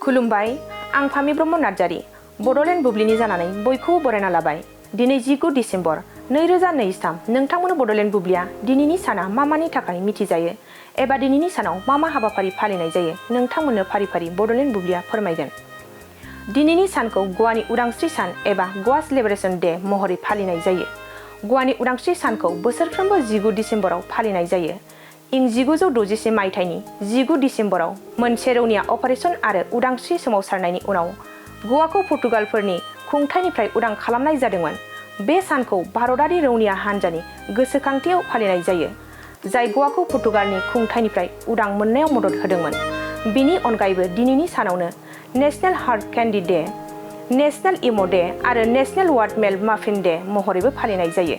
खुलुमबाय आं फामि ब्रह्म नार्जारी बड'लेण्ड बुब्लिनि जानानै बयखौबो बरायना लाबाय। दिनै 19 डिसेम्बर 2023 नोंथांमोननो बड'लेण्ड बुब्लिया दिनैनि साना मा-मानि थाखाय मिथिजायो एबा दिनैनि सानाव मा-मा हाबाफारि फालिनाय जायो नोंथांमोननो फारि-फारि बड'लेण्ड बुब्लिया फोरमायगोन। दिनैनि सानखौ गवानि उदांस्रि सान एबा गवा सेलिब्रेशन डे महरै फालिनाय जायो। गवानि उदांस्रि सानखौ बोसोरफ्रोमबो 19 डिसेम्बराव फालिनाय जायो। इं 1960 मायथाइनि 19 डिसेम्बराव मोनसे रौनिया अपारेशन आरो उदांस्रि सोमावसारनायनि उनाव गवाखौ पर्तुगालफोरनि खुंथायनिफ्राय उदां खालामनाय जादोंमोन। बे सानखौ भारतारि रौनिया हान्जानि गोसोखांथियाव फालिनाय जायो, जाय गवाखौ पर्तुगालनि खुंथायनिफ्राय उदां मोननायाव मदद होदोंमोन। बिनि अनगायैबो दिनैनि सानावनो national heart candy day, national emo day आरो नेशनेल वाटरमेलन माफिन डे महरैबो फालिनाय जायो।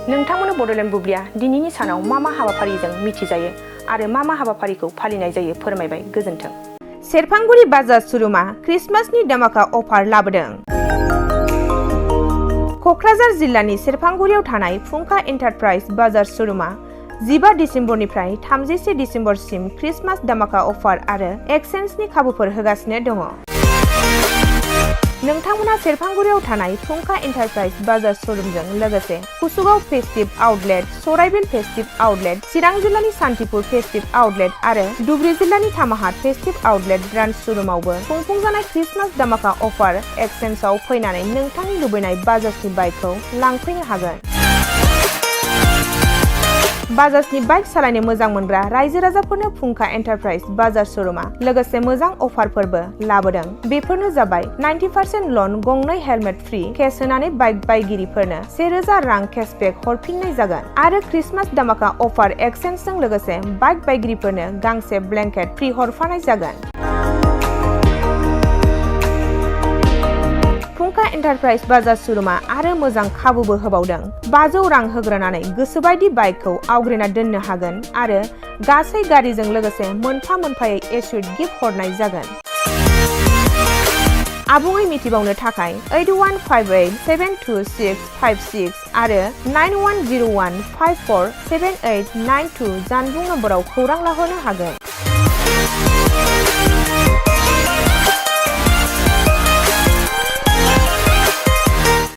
नोंथांमोननो बड'लेण्ड बुब्लिया दिनैनि सानाव मा-मा हाबाफारिजों मिथिजायो आरो मा-मा हाबाफारिखौ फालिनाय जायो फोरमायबाय। गोजोन्थों। सेरफांगुरि बाजार श'रुमा क्रिसमासनि धामाका अफार लाबोदों। क'क्राझार जिल्लानि सेरफांगुरियाव थानाय फुंखा एन्टारप्राइज बाजार श'रुमा 15 डिसेम्बरनिफ्राय 31 डिसेम्बरसिम क्रिसमास धामाका अफार आरो एक्सचेन्जनि खाबुफोर होगासिनो दङ। नोंथांमोना सेरफांगुरियाव थानाय फुंखा एन्टारप्राइज बाजार श'रुमजों लोगोसे कुसुगाव फेस्टिभ आउटलेट, सराइबिल फेस्टिभ आउटलेट, चिरां जिल्लानि सान्तिपुर फेस्टिभ आउटलेट आरो धुबुरी जिल्लानि थामाहाट फेस्टिभ आउटलेट ब्रान्च श'रुमावबो खुंफुंजानाय क्रिसमास धामाका अफार एक्सचेन्जआव फैनानै नोंथांनि लुबैनाय बाजाजनि बाइकखौ लांफैनो हागोन। बाजाजनि बाइक सालायनो मोजां मोनग्रा रायजो राजाफोरनो फुंखा एन्टारप्राइज बाजार श'रुमा लोगोसे मोजां अफारफोरबो लाबोदों। बेफोरनो जाबाय 90% लन, गंनै हेलमेट फ्रि, केस होनानै बाइक बायगिरिफोरनो 1000 रां केसबेक हरफिननाय जागोन आरो क्रिसमास धामाका अफार एक्सचेन्जजों लोगोसे बाइक बायगिरिफोरनो गांसे ब्लेंकेट फ्रि हरफानाय जागोन। फुंखा एन्टारप्राइज बाजार श'रुमा आरो मोजां खाबुबो होबावदों। 500 रां होग्रोनानै गोसोबायदि बाइकखौ आवग्रिना दोननो हागोन आरो गासै गारिजों लोगोसे मोनफा-मोनफायै एस्युड गिफ्ट हरनाय जागोन। आबुङै मिथिबावनो थाखाय 8158722656 आरो 9101547892 जानबुं नम्बराव खौरां लाहरनो हागोन।